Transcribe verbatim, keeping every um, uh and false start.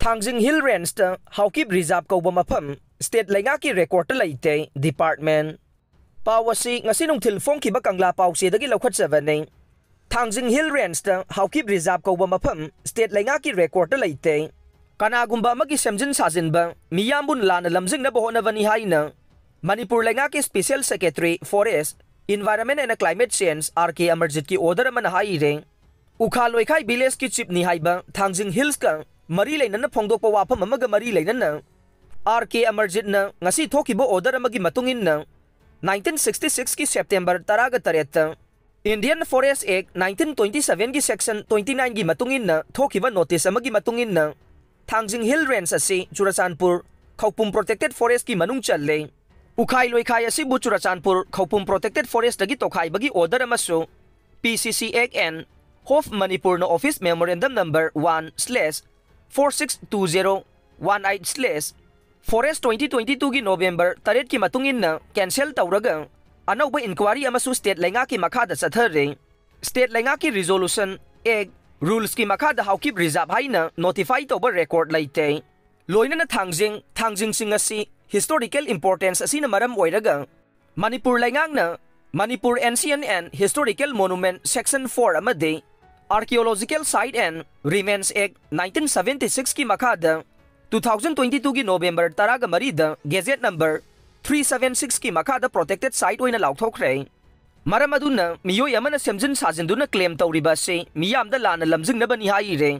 ꯊꯥꯡꯖꯤꯡ hill ꯔꯦꯟꯖꯇ Haokip reserve ꯀꯧꯕ ꯃꯐꯝ state ꯂꯩꯉꯥꯛꯀꯤ ꯔꯦꯀꯣꯔꯗꯇ ꯂꯩꯇꯦ, ꯗꯤꯄꯥꯔꯠꯃꯦꯟꯠ꯫ ꯄꯥꯎ ꯑꯁꯤ ꯉꯁꯤ ꯅꯨꯡꯊꯤꯜ ꯐꯣꯡꯈꯤꯕ ꯀꯪꯂꯥ ꯄꯥꯎꯆꯦꯗꯒꯤ ꯂꯧꯈꯠꯆꯕꯅꯤ꯫ ꯊꯥꯡꯖꯤꯡ ꯍꯤꯜ ꯔꯦꯟꯖꯇ ꯍꯥꯎꯀꯤꯞ ꯔꯤꯖꯥꯔꯚ ꯀꯧꯕ ꯃꯐꯝ ꯁ꯭ꯇꯦꯠ ꯂꯩꯉꯥꯛꯀꯤ ꯔꯦꯀꯣꯔꯗꯇ ꯂꯩꯇꯦ꯫ ꯀꯅꯥꯒꯨꯝꯕ ꯑꯃꯒꯤ ꯁꯦꯝꯖꯤꯟ ꯁꯥꯖꯤꯟꯕ, ꯃꯤꯌꯥꯝꯕꯨ ꯂꯥꯟꯅ ꯂꯝꯖꯤꯡꯅꯕ ꯍꯣꯠꯅꯕꯅꯤ ꯍꯥꯏꯅ ꯃꯅꯤꯄꯨꯔ ꯂꯩꯉꯥꯛꯀꯤ special secretary forest, environment and climate change, R K ꯑꯃꯔꯖꯤꯠꯀꯤ ꯑꯣꯔꯗꯔ ꯑꯃꯅ ꯍꯥꯏꯔꯦ꯫ ꯎꯈꯥ ꯂꯣꯏꯈꯥꯏ ꯚꯤꯂꯦꯖꯀꯤ ꯆꯤꯐꯅꯤ ꯍꯥꯏꯕ ꯊꯥꯡꯖꯤꯡ ꯍꯤꯜꯁꯀ ꯃꯔꯤ ꯂꯩꯅꯅ ꯐꯣꯡꯗꯣꯛꯄ ꯋꯥꯐꯝ ꯑꯃꯒ ꯃꯔꯤ ꯂꯩꯅꯅ ꯑꯥꯔ ꯀꯦ ꯑꯃꯔꯖꯤꯠꯅ ꯉꯁꯤ ꯊꯣꯛꯈꯤꯕ ꯑꯣꯔꯗꯔ ꯑꯃꯒꯤ ꯃꯇꯨꯡ ꯏꯟꯅ, ꯅꯥꯏꯟꯇꯤꯟ ꯁꯤꯛꯁꯇꯤ ꯁꯤꯛꯁꯀꯤ ꯁꯦꯞꯇꯦꯝꯕꯔ ꯇꯔꯥꯒ ꯇꯔꯦꯠꯇ Indian Forest Act nineteen twenty sevenꯒꯤ section twenty nineꯒꯤ ꯃꯇꯨꯡ ꯏꯟꯅ ꯊꯣꯛꯈꯤꯕ ꯅꯣꯇꯤꯁ ꯑꯃꯒꯤ ꯃꯇꯨꯡ ꯏꯟꯅ, ꯊꯥꯡꯖꯤꯡ ꯍꯤꯜ ꯔꯦꯟꯖ ꯑꯁꯤ ꯆꯨꯔꯆꯥꯟꯄꯨꯔ ꯈꯧꯄꯨꯝ ꯄ꯭ꯔꯣꯇꯦꯛꯇꯦꯗ ꯐꯣꯔꯦꯁ꯭ꯠꯀꯤ ꯃꯅꯨꯡ ꯆꯜꯂꯦ꯫ ꯎꯈꯥꯏ ꯂꯣꯏꯈꯥꯏ ꯑꯁꯤꯕꯨ ꯆꯨꯔꯆꯥꯟꯄꯨꯔ ꯈꯧꯄꯨꯝ ꯄ꯭ꯔꯣꯇꯦꯛꯇꯦꯗ ꯐꯣꯔꯦꯁ꯭ꯠꯇꯒꯤ ꯇꯣꯈꯥꯏꯕꯒꯤ ꯑꯣꯔꯗꯔ ꯑꯃꯁꯨ P C C Act and of Manipurꯅ office memorandum number one slash four six two zero one eight slash forest twenty twenty twoꯒꯤ ꯅꯣꯕꯦꯝꯕꯔ ꯇꯔꯦꯠꯀꯤ ꯃꯇꯨꯡ ꯏꯟꯅ ꯀꯦꯟꯁꯦꯜ ꯇꯧꯔꯒ, ꯑꯅꯧꯕ ꯏꯟꯀ꯭ꯋꯥꯏꯔꯤ ꯑꯃꯁꯨ ꯁ꯭ꯇꯦꯠ ꯂꯩꯉꯥꯛꯀꯤ ꯃꯈꯥꯗ ꯆꯠꯊꯔꯦ꯫ ꯁ꯭ꯇꯦꯠ ꯂꯩꯉꯥꯛꯀꯤ ꯔꯤꯖꯣꯂꯨꯁꯟ, ꯑꯦꯛ, ꯔꯨꯜꯁꯀꯤ ꯃꯈꯥꯗ ꯍꯥꯎꯀꯤꯞ ꯔꯤꯖꯥꯔꯚ ꯍꯥꯏꯅ ꯅꯣꯇꯤꯐꯥꯏ ꯇꯧꯕ ꯔꯦꯀꯣꯔꯗ ꯂꯩꯇꯦ꯫ ꯂꯣꯏꯅꯅ ꯊꯥꯡꯖꯤꯡ, ꯊꯥꯡꯖꯤꯡꯁꯤꯡ ꯑꯁꯤ ꯍꯤꯁꯇꯣꯔꯤꯀꯦꯜ ꯏꯝꯄꯣꯔꯇꯦꯟꯁ ꯑꯁꯤꯅ ꯃꯔꯝ ꯑꯣꯏꯔꯒ, ꯃꯅꯤꯄꯨꯔ ꯂꯩꯉꯥꯛꯅ Manipur Ancient and Historical Monument Section four ꯑꯃꯗꯤ Archaeological Site and Remains Act nineteen seventy sixꯀꯤ ꯃꯈꯥꯗ two thousand twenty twoꯒꯤ ꯅꯣꯕꯦꯝꯕꯔ ꯇꯔꯥꯒ ꯃꯔꯤꯗ ꯒꯦꯖꯦꯠ ꯅꯝꯕꯔ three seven sixꯀꯤ ꯃꯈꯥꯗ ꯄ꯭ꯔꯣꯇꯦꯛꯇꯦꯗ ꯁꯥꯏꯠ ꯑꯣꯏꯅ ꯂꯥꯎꯊꯣꯛꯈ꯭ꯔꯦ꯫ ꯃꯔꯝ ꯑꯗꯨꯅ ꯃꯤꯑꯣꯏ ꯑꯃꯅ ꯁꯦꯝꯖꯤꯟ ꯁꯥꯖꯤꯟꯗꯨꯅ ꯀ꯭ꯂꯦꯝ ꯇꯧꯔꯤꯕ ꯑꯁꯤ ꯃꯤꯌꯥꯝꯗ ꯂꯥꯟꯅ ꯂꯝꯖꯤꯡꯅꯕꯅꯤ ꯍꯥꯏꯔꯦ꯫